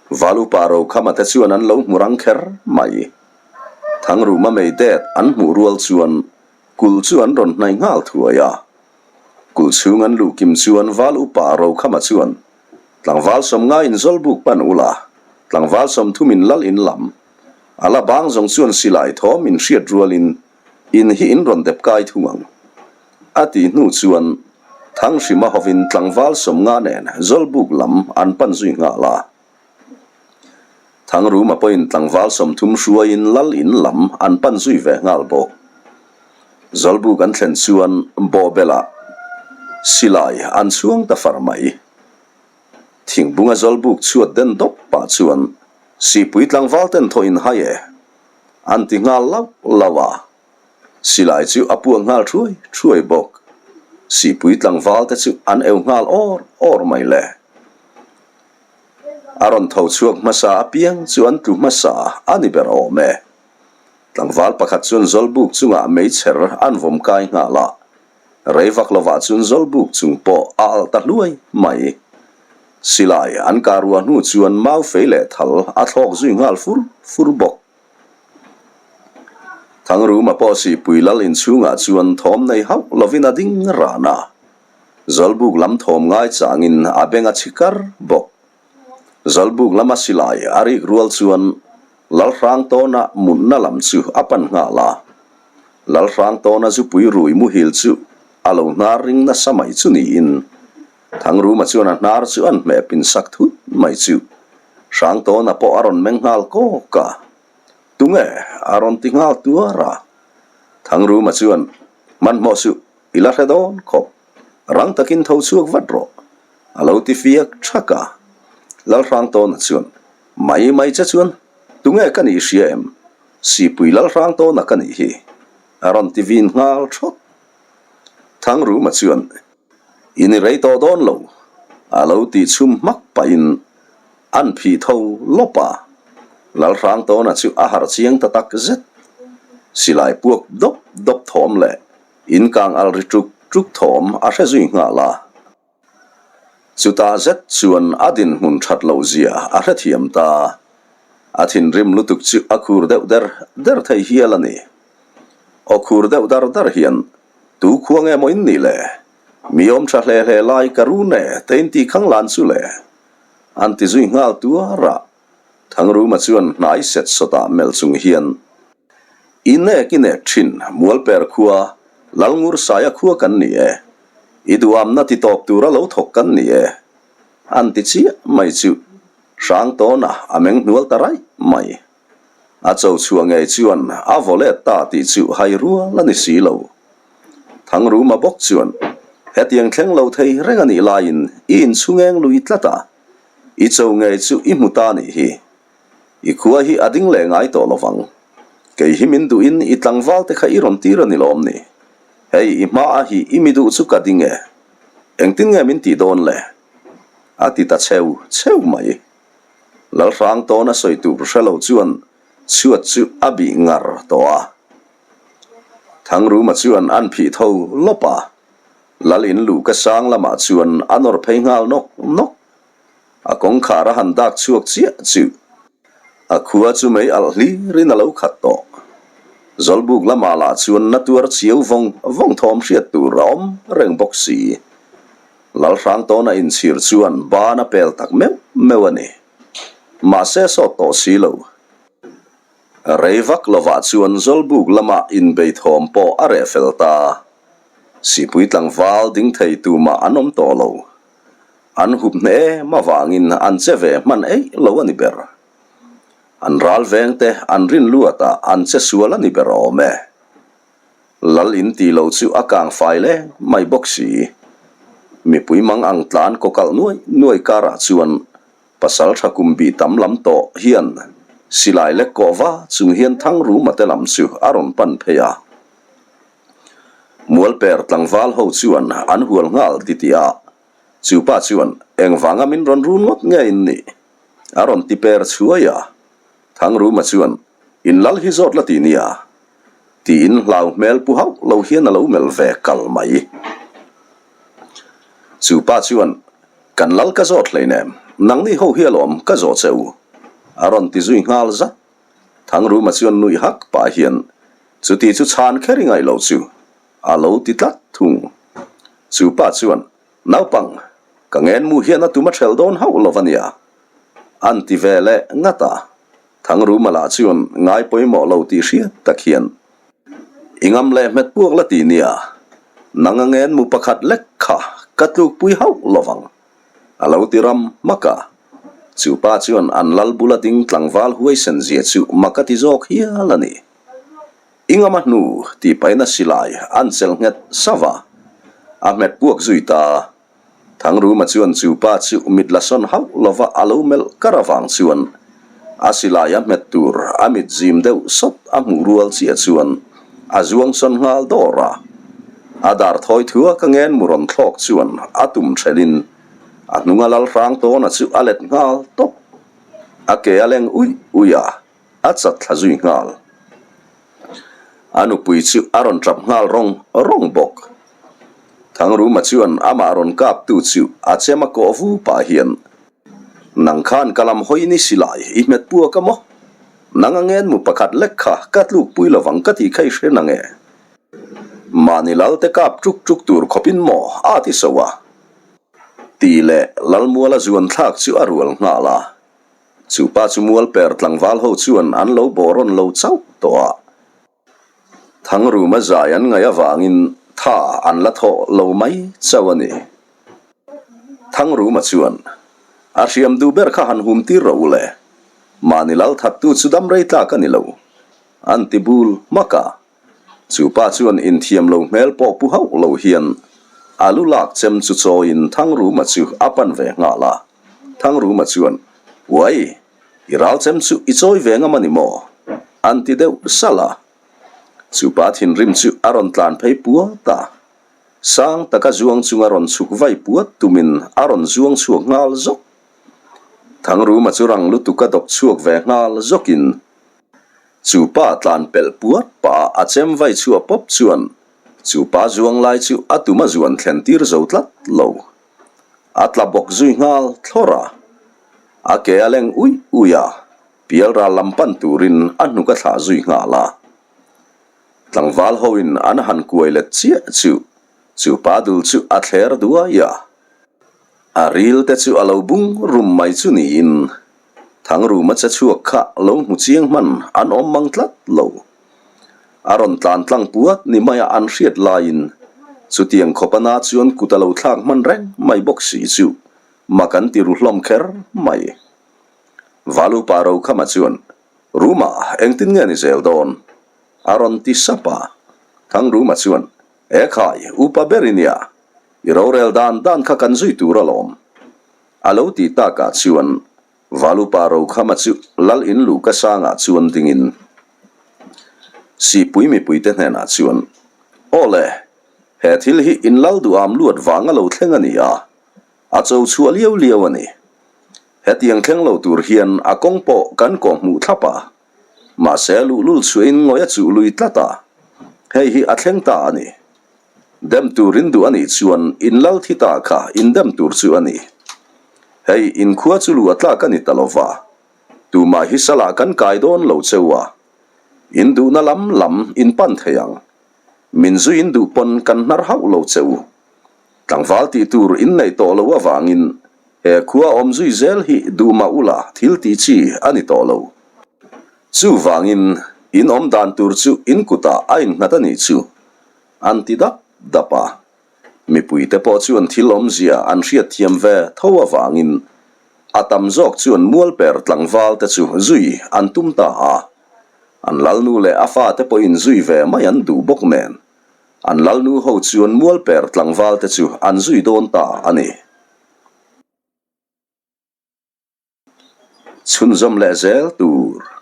Valupa Rokhama te chuan an lo hmu rang kher mai. Thangruma mei det an hmuh rual chuan kulh chu an rawn hnaih nghal thuai a. Kulh chhung an luh kim chuan val upa Rokhama chuan, Tlangval sawmnga in zawlbuk pan ula, tlangval sawmthum in lal in lam. A la bang zawng chuan silai thawm in hriat rualin in hi in rawn dep kai thung ang. A tih hnu chuan Thanghrima hovin tlangval sawmnga nen zawlbuk lam an pan zui nghal a. Thangruma pawhin tlangval 30 hruaiin lal in lam an pan zui ve nghal bawk. Zawlbuk an thlen chuan bawhbelah silai an chhuang ta far mai. Thingbunga zawlbuk chhuat den dawp pah chuan Sihpui tlangval ten thaw in hai e an ti nghal lauh lauh a. Silai chu a puak nghal thuai thuai bawk. Sihpui tlangval te chu an eu nghal awr awr mai le. A rawn tho chhuak hmasa apiang chu an tlu hmasa a ni ber awm e. Tlangval pakhat chuan Zawlbuk chungah meichher an vawm kai nghal a, rei vak lovah chuan Zawlbuk chung pawh a alh ta hluai mai. Silai an kah ruah hnu chuan mau fei leh thal a thlawk zui nghal fur fur bawk. Thangruma pawh Sihpui lal inchhungah chuan thawm nei hauh lovin a ding ran a. Zawlbuk lam thawm ngai changin a beng a chhi kar bawk. Zawlbuk lama silai a rik rual chuan Lalhrangtawna mutna lam chu a pan nghal a. Lalhrangtawna zupui rui muhil chu a lo hnar ring nasa mai chu niin Thangruma chuan a hnar chu an hmeh pin sak thut mai chu Hrangtawna pawh a rawn meng nghal kawk a. Tunge? a rawn ti nghal tuar a. Thangruma chuan, Hmanhmawh suh, I la hre dawn khawp. Rang takin tho chhuak vat rawh. A lo ti fiak thak a. Lalhrangtawna chuan, Mai mai che chuan, tunge ka nih hria em? Sipui Lalhrangtawna ka nih hi. A rawn ti vin nghal thawt. Thangruma chuan, I ni rei tawh dawn lo. A lo ti chhum hmak pahin an phih tho lawp a. Lalhrangtawna chu a harh chiang ta tak zet. Silai puak dawp dawp thawm leh in kang al ri ṭuk ṭuk thawm a hre zui nghal a. Chutah zet chuan a dinhmun ṭhat loh zia a hrethiam ta. A thinrim lutuk chu a khur deuh der der thei hial a ni. Aw khur deuh dar dar hian, Tu khua nge maw in nih le? Mi awm ṭha hle hle lai ka run e, te in tih khang lan chu le. An ti zui nghal tuar a. Thangruma chuan hnai set sawtah melh chung hian, I nek i nek thin, Mualper khua, Lalngur Saia khua kan ni e. I duhamna ti tawp tura lo thawk kan ni e. An ti chiah mai chu Hrangtawna a meng hnual ta raih mai. A cho chhuah ngei chuan a vaw let ta tih chu hai rual a ni si lo. Thangruma bawk chuan, Hetiang thleng lo thei reng a nih laiin i inchhungeng lui tlat a, I cho ngei chu i hmu ta nih hi. I khua hi a ding leh ngai tawh lo vang. Kei hi min duhin i tlangval te kha i rawn tir a ni lawm ni? Hei i hma a hi i mi duh chu ka ding e. Engtin nge min tih dawn le? A ti ta cheu cheu mai. Lalhrang tawn a sawi tur hre lo chuan chhuat chu a bih ngar tawh a. Thangruma chuan an phih tho lawp a, Lal in luh ka sang lamah chuan a nawr phei nghal nawk nawk. A kawngkhar a han dak chhuak chiah chu a khua chu mei alh hlirin a lo khat tawh. Zawlbuk lamah lah chuan na tuar chiau vawng vawng thawm hriat tur a awm reng bawk si. Lalhrang tawna inchhir chuan ban a pel tak meuh meuh a ni. Mahse sawt tawh si lo. Rei vak lovah chuan Zawlbuk lama inbei thawm pawh a reh fel ta. Sipui tlangval ding thei tumah an awm tawh lo. An hup hneh em avangin an che ve hman eih lo a ni ber. An ral vengte an rin luatah an che sual a ni ber awm e. Lal in tih lo chu a kang fai leng mai bawk si. Mipui mang ang tlan kawkalh nuai nuai karah chuan Pasal tha kum bih tam lam tawh hian silai lek kawh va chung hian Thangruma te lam chu a rawn pan phei a. Mualper tlangval ho chuan an hual nghal titih a, chu pa chuan engvanga min rawn run ngawt nge in nih? a rawn ti per chhuai a. Thangruma chuan in lal hi zawt la ti nia tiin hlau hmel pu hauh lo hian a lo melh ve kal mai. Chu pa chuan Kan lal ka zawt hleinem, nangni ho hi alawm ka zawh che u, a rawn ti zui nghal zat. Thangruma chuan nuih hak pah hian, Chuti chu chhan kher i ngaih loh chu, a lo ti tlat thung. Chu pa chuan, Naupang, ka ngenmu hian a tum a ṭhelh dawn hauh lo va nia, an ti ve leh ngat a. Thangruma lah chuan ngai pawimawh lo tih hriat tak hian, I ngam leh hmet puak la ti nia, nang a ngen mu pakhat lek kha ka tlukpui hauh lo vang, a lo ti ram hmak a. Chu pa chuan an lal bula ding tlangval huaisen zia chu mak a ti zawk hial a ni. I ngam a hnu tih paina silai an chelh nghet sauh a, a hmet puak zui ta. Thangruma chuan chu pa chu mit la sawn hauh lova a lo melh kar avang chuan a silai a hmet tur a mit zim deuh sawt a hmuh rual chiah chuan a zuang sawn nghal dawr a. A dar thawi thua ka ngen mu rawn thlawk chuan a tum thelhin a hnunga Lalhrang tawna chu a let nghal tawp. A ke a leng uih uih a. A chat thla zui nghal. A nupui chu a rawn tap nghal rawng rawng bawk. Thangruma chuan amah rawn kaptu chu a chem a kawh vu pah hian, Nang khan ka lam hawi ni si lai, i hmet puak a maw? Nang a ngen mu pakhat lek kha ka tlukpui lovang ka tih kha i hre nang e. Mahni lal te kap tuk tuk tur khawpin maw a ti so a? Tih leh Lalmuala zuan thlak chu a rual nghal a. Chu pa chu mual per tlangval ho chuan an lo bawh rawn lo chauh tawh a, Thangruma zai an ngaih avangin tha an la thawh lo mai chauh a ni. Thangruma chuan, A hriam duh ber kha han hum tir rawh u le, mahni lal thattu chu dam rei tlak a ni lo, an ti bul hmak a. Chu pa chuan inthiam lo hmel pawh pu hauh lo hian a lu lak chem chu chawiin Thangruma chu a pan ve nghal a. Thangruma chuan, Uai, i ral chem chu i chawi ve ngam a ni maw? an ti deuh salh a. Chu pa thinrim chu a rawn tlan phei puat a. Sang taka zuang chunga rawn chhuk vai puat tumin a rawn zuang chhuak nghal zawk. Thangruma chu rang lutuk a dawp chhuak ve nghal zawkin, Chu pa tlan pelh puat pah a chem vai chhuah pawp chuan chu pa zuang lai chu a tum a zuan thlen tir zo tlat lo. A tla bawk zui nghal thlawr a, a ke a leng uih uih a, pial ral lam pan turin a hnuk a thlah zui nghal a. Tlangval hoin an han kuai let chiah chu chu pa dul chu a thler duai a, a ril te chu a lo bung rum mai chu niin Thangruma che chhuak kha lo hmu chiang hman an awm mang tlat lo. A rawn tlan tlang puat ni maia an hriat laiin chutiang khawp a na chuan kut a lo thlak hman reng mai bawk si chu mak an ti ru hlawm kher mai. Valupa Rokhama chuan, Ruma, engtin nge ni zel dawn? a rawn ti sap a. Thangruma chuan, Ekhai, upa ber i nia, i rorel dan dan kha kan zui tur alawm. A lo tih takah chuan Valupa Rokhama chu Lal in luhka sangah chuan dingin Sipui mipuite hnenah chuan, Aw le, he thil hi in lal duham luat vanga lo thleng a ni a, a cho chhuah liau liau a ni. Hetiang thleng lo tur hian a kawng pawh kan kawhhmuh thlap a, mahse luhlul chhuahin ngawi a chuh lui tlat a. Hei hi a thleng ta a ni. Dem tur in duh a nih chuan in lal thi ta kha in dem tur chu a ni. Hei in khua chu luh a tlak a ni ta lo va, tumah hi salah kan kai dawn lo cheu a, in duhna lam lam in pan thei ang. Min zui in duh pawn kan hnar hauh lo cheu. Tlangval tih tur in neih tawh lo avangin he khua awm zui zel hi duh mah ula thil tih chi a ni tawh lo. Chuvangin in awm dan tur chu in kutah a innghat a nih chu an ti dap dap a. Mipuite pawh chuan thil awmzia an hriatthiam ve tho avangin a tam zawk chuan mualper tlangval te chu zui an tum ta a. An lalnu leh a fate pawhin zui ve mai an duh bawk nen. An lalnu ho chuan mualper tlangval te chu an zui dawn ta a ni. Chhunzawm leh zel tur.